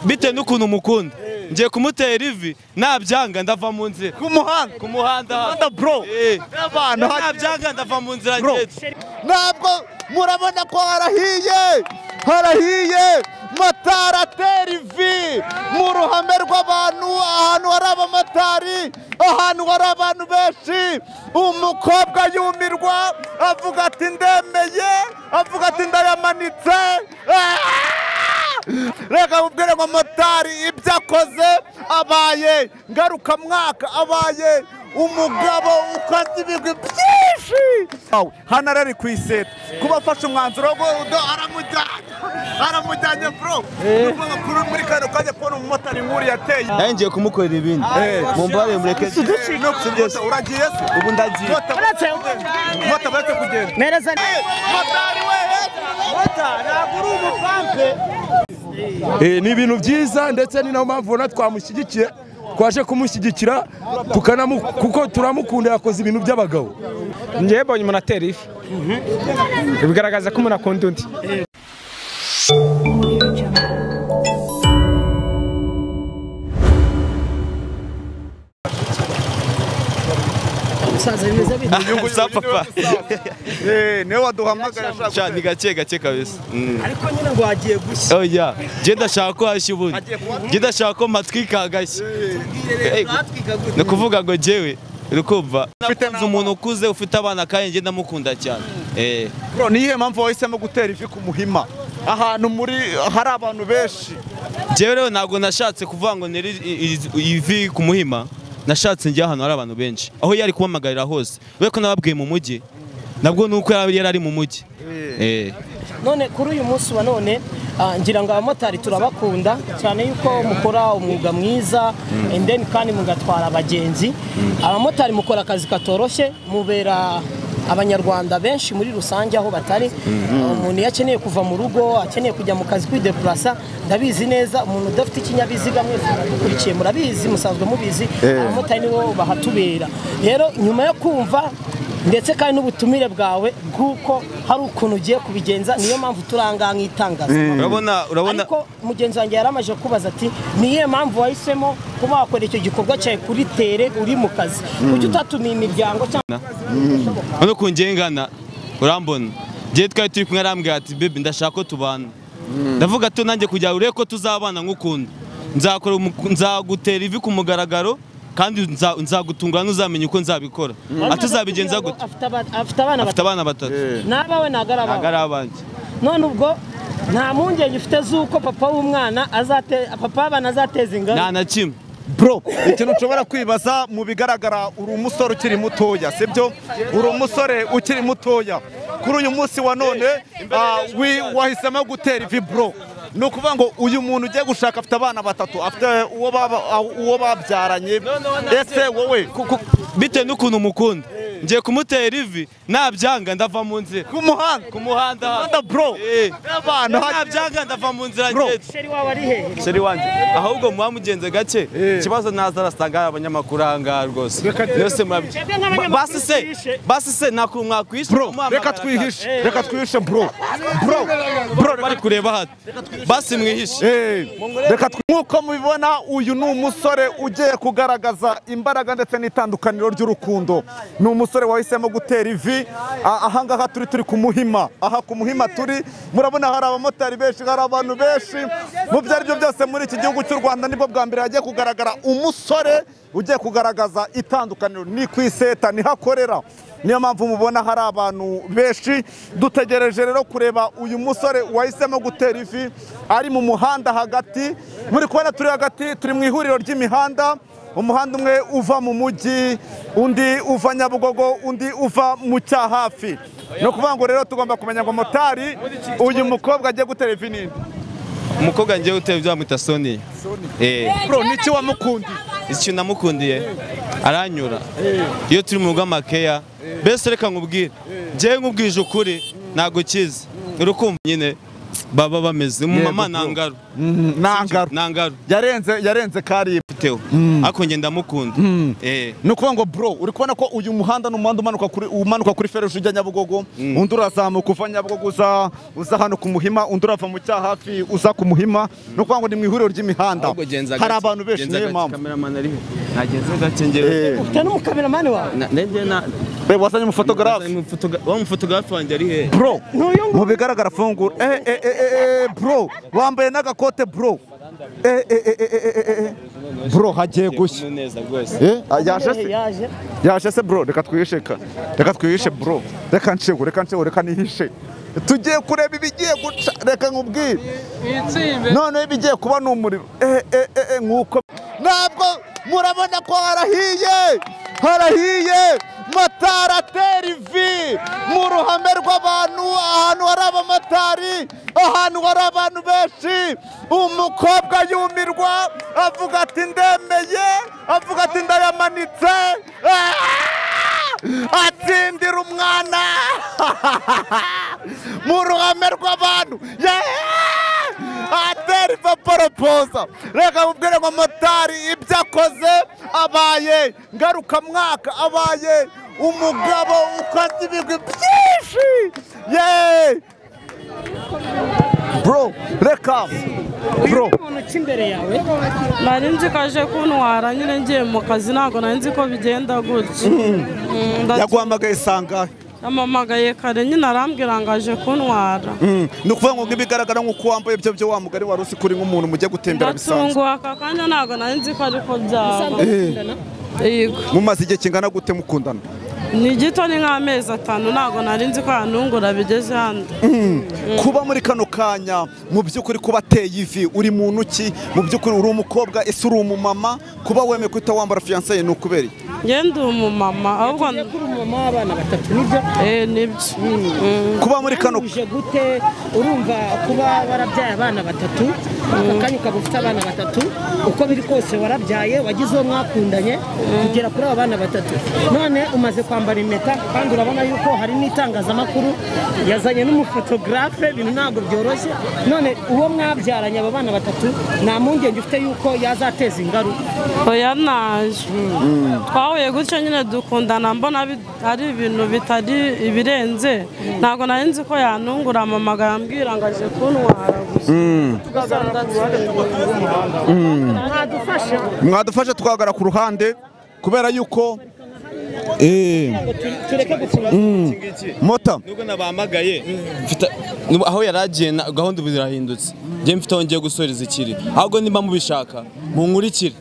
Bitewe n'ukuntu mukunda ngiye kumutera ivi, nabyanga ndava mu nzira. Ku muhanda, ku muhanda bro. Abantu nabyanga ndava mu nzira. Ntabwo murabona ko harahiye, harahiye. Motari atera ivi mu ruhame rw'abantu, ahantu hari abamotari, ahantu hari abantu benshi. Umukobwa yumirwa avuga ati ndemeye, avuga ati ndayamanitse. Reka mubwire ngo motari ibyo akoze abaye ngarukamwaka, abaye umugabo ukoze ibigwi byinshi. Hano ari ku iseta kuba afashe umwanzuro wo aramujyanye, aramujyanye bro. Nuko muri kano kajya kubona umumotari nk'uri yateye. Nanjye ngiye kumukorera ibindi. Mumbare mureke. Uragiye se? Ubu ndagiye. Mota baretse kugenda. Mereza motari we. Mota ntabwo uri umupampe. Ni ibintu byiza, ndetse ni nayo mpamvu ubona twamushyigikiye, twaje kumushyigikira kuko turamukunda, yakoze ibintu by'abagabo. Njyewe mbonye umuntu atera ifi, bigaragaza ko umuntu akunda undi. Papa niwe waduhamagaye ashaka. Ni gake gake kabisa. Ariko nyine ngo wagiye gushya. Oya, je ndashaka ko hashya ubundi. Je ndashaka ko matwika agashya. Ni kuvuga ngo jewe urukumva umuntu ukuze ufite abana kandi nge ndamukunda cyane. Bro, niyihe mpamvu wahisemo gutera ivi ku Muhima, ahantu muri hari abantu benshi? Jewe rero ntabwo nashatse kuvuga ngo neri ivi ku Muhima, nashatse njya ahantu hari abantu benshi, aho yari kubamagarira hose. We ko nababwiye mu mujyi, nabwo nuko yari ari mu mujyi. None kuri uyu munsi wa none ngira ngo abamotari turabakunda cyane yuko mukora umwuga mwiza, and then kandi mugatwara abagenzi. Abamotari mukora akazi katoroshye, mubera abanyarwanda benshi muri rusange aho batari. Umuntu iyo akeneye kuva mu rugo, akeneye kujya mu kazi kwideplasa, ndabizi neza umuntu udafite ikinyabiziga, mwese muradukurikiye murabizi, musanzwe mubizi, abamotari nibo bahatubera. Rero nyuma yo kumva ndetse kandi n'ubutumire bwawe bw'uko hari ukuntu ugiye kubigenza, niyo mpamvu turanga nk'itangazamakuru. Urabona ariko mugenzi wanjye yaramaje kubaza ati niye mpamvu wahisemo kuba wakora icyo gikorwa cyawe kuri tere uri mu kazi, kuki utatumiye imiryango cyangwa no kungengana? Urambona ngiye twari turi kumwe, arambwira ati baby ndashaka ko tubana. Ndavuga ati nanjye kujya urebe ko tuzabana nk'ukunda, nzakora nzagutera ivi ku mugaragaro kandi nzagutungura, ntuzamenye uko nzabikora. Atuzabigenza gute? Afite abana batatu. N'abawe ntabwo ari abanjye. None ubwo nta mpungenge ufite z'uko papa w'umwana papa w'abana azateza ingaruka? Nta na kimwe. Bro, ikintu ushobora kwibaza mu bigaragara, uri umusore ukiri mutoya, sibyo? Uri umusore ukiri mutoya. Kuri uyu munsi wa none wahisemo gutera ivi bro. Ni ukuvuga ngo uyu muntu ugiye gushaka afite abana batatu, afite uwo babyaranye. Ese wowe bitewe n'ukuntu mukunda ngiye kumutera ivi, nabyanga ndava mu nzira. Ku muhanda, ku muhanda bro. Abantu nabyanga ndava mu nzira. Sheri wawe ari hehe? Sheri wanjye ahubwo muba mugenze gake, ikibazo naza arasanga abanyamakuru aha ngaha rwose. Yose basi se nta mwakwihisha bro. Reka twihishe, reka twihishe bro. Bro, bro bari kureba hano, basi mwihishe. Reka nk'uko mubibona uyu ni umusore ugiye kugaragaza imbaraga ndetse n'itandukaniro ry'urukundo. Ni umusore wahisemo gutera ivi. Aha ngaha turi ku Muhima, aha ku Muhima turi, murabona hari abamotari benshi, hari abantu benshi. Mu byo aribyo byose muri iki gihugu cy'u Rwanda nibwo bwa mbere hagiye kugaragara umusore ugiye kugaragaza itandukaniro. Ni ku iseta, niho akorera, niyo mpamvu mubona hari abantu benshi. Dutegereje rero kureba uyu musore wahisemo gutera ivi ari mu muhanda hagati. Muri kubona turi hagati, turi mu ihuriro ry'imihanda. Umuhanda umwe uva mu mujyi, undi uva Nyabugogo, undi uva mu Cyahafi. Ni ukuvuga ngo rero tugomba kumenya ngo motari uyu mukobwa agiye gutera ivi ninde? Umukobwa ngiye gutera ivi bamwita Sonia. Bro, niki wamukundiye? Icyo namukundiye aranyura iyo turi mu rugo amakeya. Mbese reka nkubwire, njyewe nkubwije ukuri ntabwo ukizi, urukumva nyine baba bameze. Umumama nangaro. Nangaro. Nangaro. Yarenze kari Teo. Ariko nge ndamukunda. Ni ukuvuga ngo bro, uri kubona ko uyu muhanda ni umuhanda umanuka kuri feruje ujya Nyabugogo, undi urazamuka uva Nyabugogo uza hano ku Muhima, undi urava mu Cyahafi uza ku Muhima. Ni ukuvuga ngo ni mu ihuriro ry'imihanda. Hari abantu benshi, niyo mpamvu. Cameraman ari he? Nagenze gake ngewe. Ufite n'umukameramani wawe? Nenge na wazanye umufotogarafe. Wa mufotogarafe wanjye ari he? Bro, mu bigaragara fungura. Bro, wambaye n'agakote bro. Bro hagiye gushya. Yaje yaje se bro, reka twihishe reka twihishe bro, reka nsheho, reka nihishe. Tugiye kureba ibigiye guca, reka nkubwire. None ibigiye kuba ni umuriro. Nkuko ntabwo murabona ko harahiye. Harahiye. Matara atera ivi mu ruhame rw'abantu, ahantu hari abamotari, ahantu hari abantu benshi. Umukobwa yumirwa avuga ati ndemeye, avuga ati ndayamanitse, atsindira umwana mu ruhame rw'abantu, atera ivi aporopoza. Reka mubwire ngo motari ibyo akoze abaye ngarukamwaka, abaye umugabo ukoze ibigwi byinshi. Bro, reka bro. Umuntu imbere yawe nari nzi ko aje kuntwara nyine ngiye mu kazi, ntabwo nari nzi ko bigenda gutya. Yaguhamagaye sangahe? Yampamagaye kare nyine arambwira ngo aje kuntwara. Ni ukuvuga ngo ibigaragara nk'uko wambaye ibyo byo wa mugari wari uzi kuri nk'umuntu mujye gutembera bisanzwe. Ndatunguwe aka kanya, ntabwo nari nzi ko ariko byaba. Yego. Mumaze igihe kingana gute mukundana? Ni gito, ni nk'amezi 5, ntabwo nari nzi ko yanungura bigeze hano. Kuba muri kano kanya mu by'ukuri kuba ateye ivi, uri muntu ki? Mu by'ukuri uri umukobwa, ese uri umumama? Kuba wemeye kuhita wambara fiancé ni ukubera iki? Njye ndi umumama, ahubwo kuri umumama w'abana batatu nibyo? Nibyo. Kuba muri kano uje gute urumva kuba warabyaye abana batatu, aka kanya ukaba ufite abana batatu, uko biri kose warabyaye, wagize uwo mwakundanye kugera kuri aba bana batatu, none umaze kwambara impeta, kandi urabona yuko hari n'itangazamakuru yazanye n'umufotogarafe, ibintu ntabwo byoroshye. None uwo mwabyaranye aba bana batatu nta mpungenge ufite yuko yazateza ingaruka? Oya naje. Twahuye gutyo nyine dukundana, mbona ari ibintu bitari ibirenze, ntabwo nari nzi ko yanungura. Amamagara ambwira ngo aje kuntwara gusa. Mwadufasha twagara ku ruhande kubera yuko mota nubwo nabahamagaye mfite aho yaragiye gahunda birahindutse, ngiye mfite aho ngiye gusoreza ikiri, ahubwo nimba mubishaka munkurikire.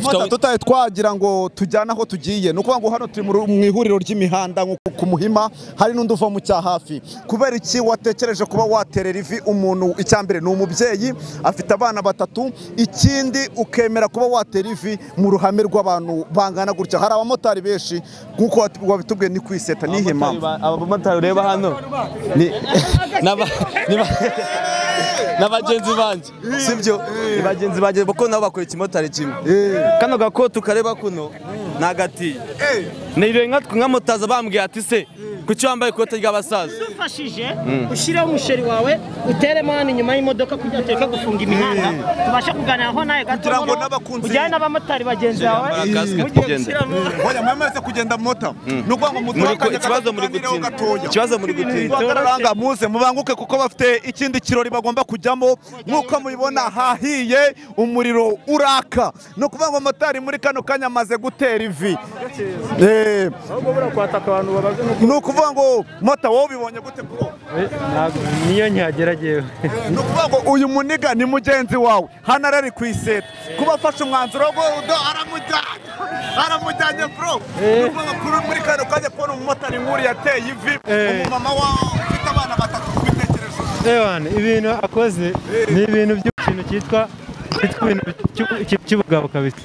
Mota tutaye twagira ngo tujyane aho tugiye. Ni ukuvuga ngo hano turi mu ihuriro ry'imihanda ku Muhima, hari n'undi uva mu Cyahafi. Kubera iki watekereje kuba waterera ivi umuntu? Icyambere ni umubyeyi afite abana batatu, ikindi ukemera kuba watera ivi mu ruhame rw'abantu bangana gutya. Hari abamotari benshi nk'uko wabitubwiye, ni kwiseta nihe mpamvu? Abamotari ureba hano ni n'abagenzi banjye, sibyo? Ni bagenzi banjye kuko nabo bakora ikimotari kimwe. Kano gakoto kareba kuno nagatiye. Ni nka motaza bambwiye ati se kuki wambaye ikote ry'abasaza? Dufashije ushireho umusheri wawe uteremo hano inyuma y'imodoka kugira ngo tureke gufunga imihanda, tubashe kuganira aho nawe gato, kugira ngo n'abakunzi ujyane n'abamotari bagenzi bawe. Oya mwamaze kugenda mota, ni ukuvuga ngo muduhakanye ikibazo muri gutinda, ikibazo muri gutinda. Bagaranga muze mubanguke kuko bafite ikindi kirori bagomba kujyamo. Nkuko mubibona hahiye umuriro uraka. Ni ukuvuga ngo motari muri kano kanya amaze gutera ivi. Ni ukuvuga ngo mota wowe ubibonye gute bro? Niyo nkihageragewe. Ni ukuvuga ngo uyu muniga ni mugenzi wawe, hano arari ku iseta, kuba afashe umwanzuro wo aramujyanye bro. Ni ukuvuga ngo kuri muri kano kanya kubona umumotari nk'uriya yateye ivi umumama wawe ufite abana batatu, kubitekerezo Ewana, ibintu akoze ni ibintu by'ikintu cyitwa ibintu cy'ubugabo kabisa.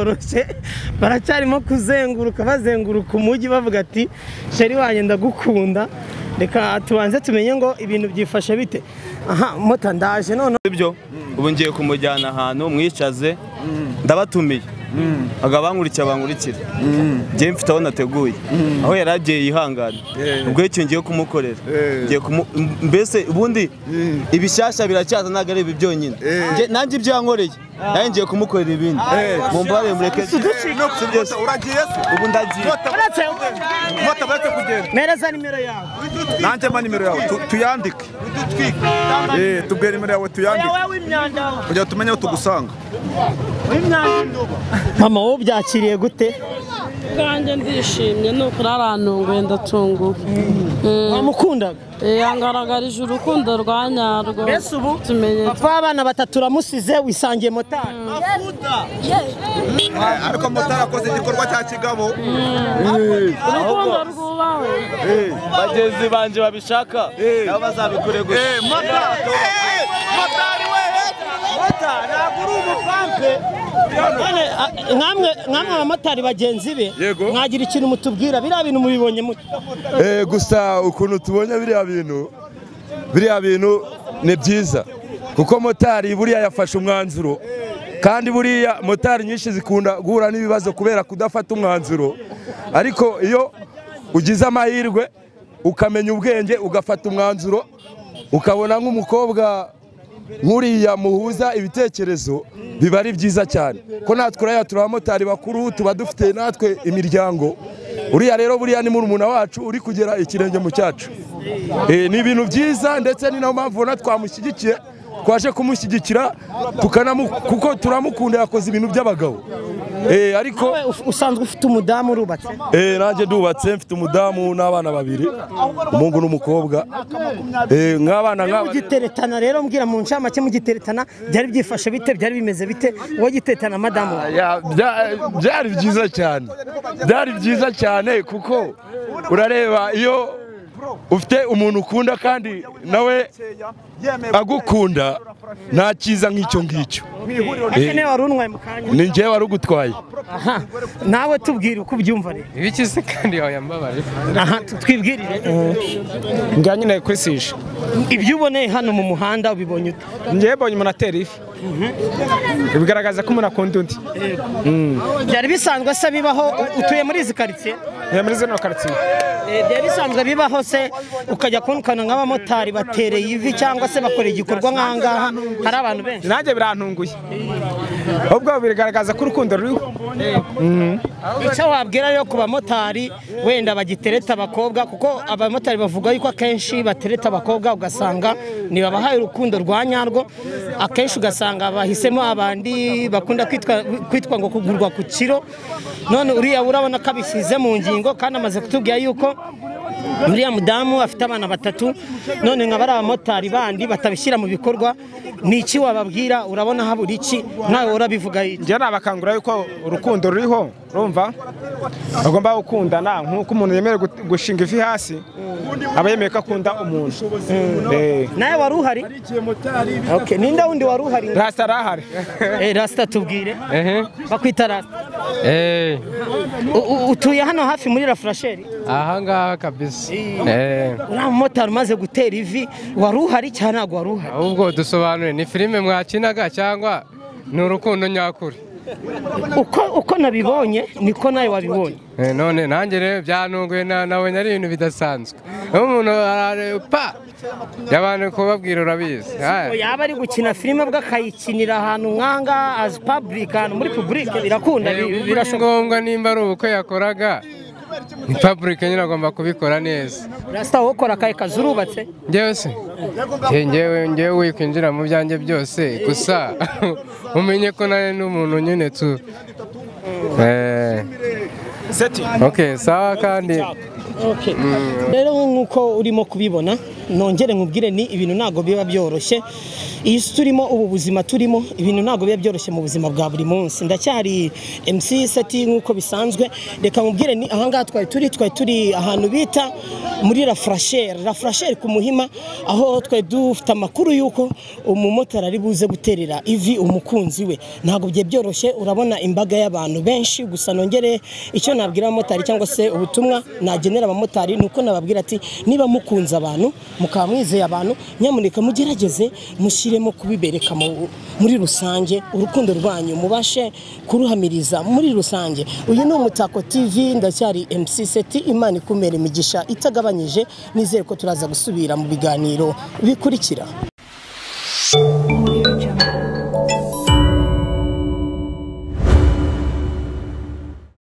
byoroshye, baracyarimo kuzenguruka bazenguruka umujyi bavuga ati sheri wanjye ndagukunda. Reka tubanze tumenye ngo ibintu byifashe bite. Aha mota ndaje none ibyo ubu ngiye kumujyana ahantu mwicaze ndabatumiye agabankurikira bankurikira ngiye mfite aho nateguye aho yaragiye yihangana ubwo icyo ngiye kumukorera ngiye mbese ubundi ibishyashya biracyaza ntago ari ibi byonyine nanjye ibyo yankoreye nanjye ngiye kumukorera ibindi mumbare mureke uragiye se ubu ndagiye mota baretse kugenda mereza nimero yawe nanjye mpa nimero yawe tuyandike tubwire nimero yawe tuyandike kugira tumenye aho tugusanga. Mama wowe byakiriye gute? Kanjye ndishimye nuko ararantunguye ndatunguwe. Wamukundaga? Yangaragarije urukundo rwa nyarwo. Mbese ubu papa abana batatu uramusize wisangiye motari. Ariko motari akoze igikorwa cya kigabo. Urukundo rwubawe. Bagenzi banje babishaka nabo bazabikore gusa. Motari we! Motari ntabwo uri umupampe. Nkamwe abamotari bagenzi be mwagira ikintu mutubwira biriya bintu mubibonye mute? Gusa ukuntu tubonye biriya bintu ni byiza kuko motari buriya yafashe umwanzuro kandi buriya motari nyinshi zikunda guhura n'ibibazo kubera kudafata umwanzuro, ariko iyo ugize amahirwe ukamenya ubwenge ugafata umwanzuro ukabona nk'umukobwa nkuriya muhuza ibitekerezo biba ari byiza cyane ko natwe uriya turi abamotari bakuru tuba dufite natwe imiryango, uriya rero buriya ni murumuna wacu uri kugera ikirenge mu cyacu. Ni ibintu byiza ndetse ni nayo mpamvu ubona twamushyigikiye, twaje kumushyigikira kuko turamukunda yakoze ibintu by'abagabo. Ariko usanzwe ufite umudamu urubatse? Nanjye ndubatse mfite umudamu n'abana babiri, umuhungu n'umukobwa. Nk'abana nk'aba mugiteretana rero mbwira mu ncamake mugiteretana byari byifashe bite, byari bimeze bite wowe giteretana madamu? Byari byiza cyane, byari byiza cyane kuko urareba iyo ufite umuntu ukunda kandi nawe agukunda nta cyiza nk'icyo ngicyo. Ni njyewe wari ugutwaye. Nawe tubwire uko ubyumva rero. Ibiki se kandi yambabaje? Aha twibwirire. Njya nyine kwisisha. Ibyo uboneye hano mu muhanda ubibonye ute? Njyewe mbonye umuntu atera ifi. Bigaragaza ko umuntu akunda undi. Byari bisanzwe se bibaho utuye muri izi karitsiye? Muri zino karitsiye. Byari bisanzwe bibaho se ukajya kubona nk'abamotari batereye ivi cyangwa se bakora igikorwa nk'ahangaha hari abantu benshi? Nanjye birantunguye. Ubwo bigaragaza ko urukundo ruriho. Icyo wabwira rero ku bamotari wenda bagitereta abakobwa, kuko abamotari bavuga yuko akenshi batereta abakobwa ugasanga ntibabahaye urukundo rwa nyarwo, akenshi ugasanga bahisemo abandi bakunda kwitwa ngo kugurwa ku kiro. None uriya urabona ko abishyize mu ngingo kandi amaze kutubwira yuko uriya mudamu afite abana batatu, none nka bari abamotari bandi batabishyira mu bikorwa ni iki wababwira? Urabona habura iki nawe urabivuga iki? Njye nabakangura yuko urukundo ruriho, urumva bagomba gukundana nk'uko umuntu yemerewe gushinga ivi hasi aba yemeye ko akunda umuntu. Nawe wari uhari? Okay, ninde wundi wari uhari? Rasta arahari. Rasta tubwire. Bakwita Rasta. Utuye hano hafi muri La Fracheri? Aha ngaha kabisa. Uriya mumotari umaze gutera ivi wari uhari cyangwa ntabwo wari uhari? Ahubwo dusobanure ni filime mwakinaga cyangwa ni urukundo nyakuri? Uko nabibonye niko nawe wabibonye. None nanjye rero byantunguye nabonye ari ibintu bidasanzwe. Umuntu pa y'abantu kubabwira urabizi. Yaba ari gukina filime bwo akayikinira ahantu nkanga as public, ahantu muri public birakunda birashoboka. Ngombwa nimba ari ubukwe yakoraga ni public nyine agomba kubikora neza. Rasta wowe ukora akahe kazi urubatse? Njyewe se njyewe wikwinjira mu byanjye byose gusa umenye ko nawe n'umuntu nyine tu. Okay, sawa kandi Okay. Rero nk'uko urimo kubibona, nongere nkubwire ni ibintu ntabwo biba byoroshye. Iyi si turimo, ubu buzima turimo, ibintu ntabwo biba byoroshye mu buzima bwa buri munsi. Ndacyari MC Seti nk'uko bisanzwe. Reka nkubwire ni ahangaha twari turi ahantu bita muri La Frachere, La Frachere ku Muhima, aho twari dufite amakuru y'uko umumotari ari buze guterera ivi umukunzi we. Ntabwo byari byoroshye, urabona imbaga y'abantu benshi. Gusa nongere icyo nabwira abamotari cyangwa se ubutumwa nagenera abamotari ni uko nababwira ati: niba mukunze abantu, mukaba mwizeye abantu, nyamuneka mugerageze mushyiremo kubibereka muri rusange, urukundo rwanyu mubashe kuruhamiriza muri rusange. Uyu ni Umutako TV, ndacyari MC Seti. Imana ikumera imigisha itagabanyije. Nizere ko turaza gusubira mu biganiro bikurikira.